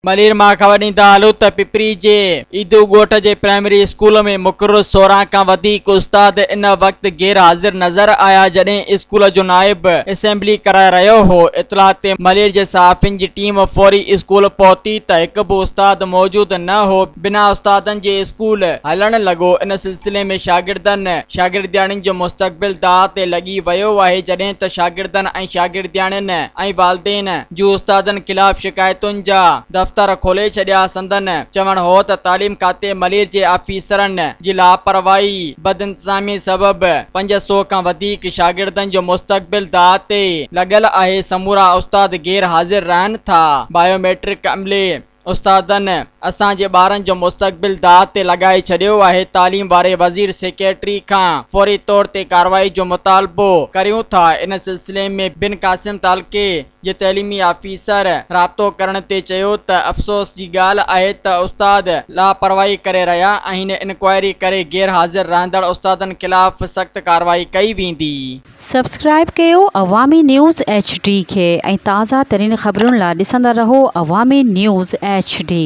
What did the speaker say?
ملير مان خبر ڏيندا هلون ته پپري جي عيدو ڳوٺ جي پرائمري اسڪول ۾ مقرر 16 کان وڌيڪ استاد ان وقت غير حاضر نظر آيا جڏهن اسڪول جو نائب اسيمبلي ڪرائي رهيو هو. اطلاع تي ملير جي صحافين جي ٽيم فوري اسڪول پهتي ته هڪ به استاد موجود نه هو بنا استادن جي اسڪول هلڻ لڳو ان سلسلي ۾ شاگردن شاگردياڻين جو مستقبل داء تي لڳي ويو آهي جڏهن ته شاگردن ۽ شاگردياڻين ۽ والدين جون استادن خلاف شڪايتن جا دفتر کولي ڇڏيا، سندن چوڻ هو ته تعليم کاتي ملير جي آفيسرن جي لاپرواهي، بدانتظامي سبب 500 کان وڌيڪ شاگردن جو مستقبل داء تي لڳل آهي، سمورا استاد غير حاضر رهن ٿا، بايوميٽرڪ عملي استادن اسان جي ٻارن جو مستقبل داء تي لڳائي ڇڏيو آهي، تعليم واري وزير سيڪريٽري کان فوري طور تي ڪارروائي جو مطالبو ڪريون ٿا، ان سلسلي ۾ بن قاسم تعلقي جي تعليمي آفيسر رابطو ڪرڻ تي چيو ته افسوس جي ڳالهه آهي ته استاد لاپرواهي ڪري رهيا آهن، انڪوائري ڪري غير حاضر رهندڙ استادن خلاف سخت ڪارروائي ڪئي ويندي. سبسڪرائيب ڪيو عوامي نيوز ايڇ ڊي کي ۽ تازه ترين خبرن لا ڏسندا رهو عوامي نيوز ايڇ ڊي.